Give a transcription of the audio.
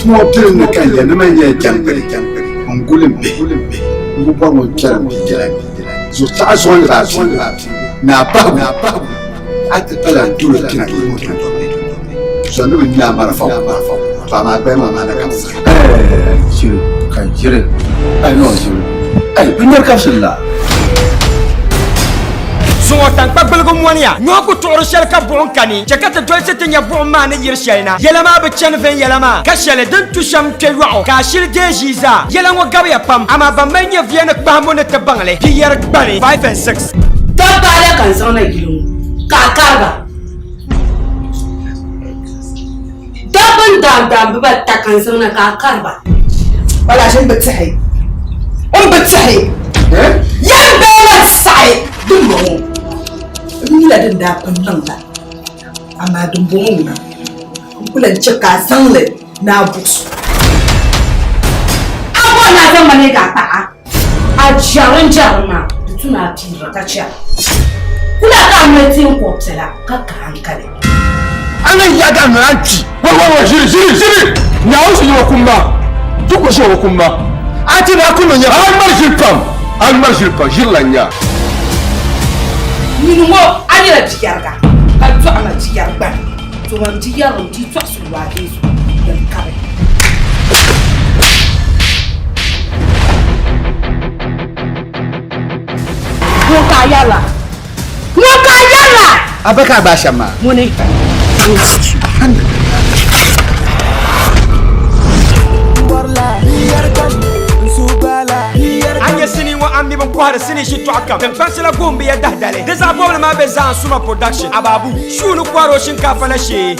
Tuma bilim ni ka n yɛli ni man nyɛla jɛŋgbini n-guli m bihi m bi bɔri ŋun kpɛri m bi'biɛla zuɣutaɣa zuɣu ni baabiɛla ni a bahigu a ti pala dolo kpina ni o dundɔŋ ni zɔri ni bɛ nya a marafa kuma to amaa gbaya maa maa na ka bɛ saha. Ʒiri ka ʒiri ai noo ʒiri ai bi ŋmɛri kabisili la. Zuŋɔ taŋkpagbiligu mɔniya, nyɔhi ku tuɣiri shɛli ka buɣim kani, chɛ ka ti dolisi ti nya buɣim maa ni yiri shɛli na. Yɛla maa bi chani viɛnyɛla maa, ka shɛli din tu shɛm kpe yɔɣu, ka a shili deei ʒii zaa. Yɛla ŋɔ gabiya pam, amaa ban mali nyɛvuya ni kpahimbu ni ti baŋ li, bɛ yɛri gbani. 5 and 6. Dabba ala ka n zaŋ na yili ŋɔ ka a kari ba. Dabba n daandaam bibata ka n zaŋ na ka a kari ba. Wala ʒini bi tihi n bi tihi yɛn bee la saɣi dimbɔŋɔ n mi la din daa pun niŋ la amaa dimbɔŋɔ ŋuna n ku lan chɛ ka a zaŋ li ni a buɣis o. A bɔri ni a zaŋ ma leegi a paɣa? A jɛrim jɛrim maa di tu ni a piiri ka chɛra. Kula ka a mali teeŋkɔb piɛla ka ka hankali. A ni yaagi a noli a ni kpi. Wa wa wa ʒiri ʒiri ʒiri Naawuni su nyɛ o kum maa ti ku ʒi o kum maa a ti daa ku niŋ nya a ŋmari ʒiri pam a ŋmari ʒiri pam ʒiri lan nya. Nyini ŋɔ a nyɛla biyɛriga ka dɔɣi ma biyɛri gbani to man biyɛri n-ti tɔɣisiri waageezu din kabi. Ŋɔ ka a yɛrila? Ŋɔ ka a yɛrila? A ba ka a gbaai shɛm maa? Ŋuni? A nya sinii ŋɔ a mi bin kɔhiri sinii shitɔɣu kam tiŋkpansi la guhim bi ya dahidali. Di zaɣ bɔbili maa be Zaan Suma Production, Ababu, shuu ni kɔhiri o shinkaafa la shee.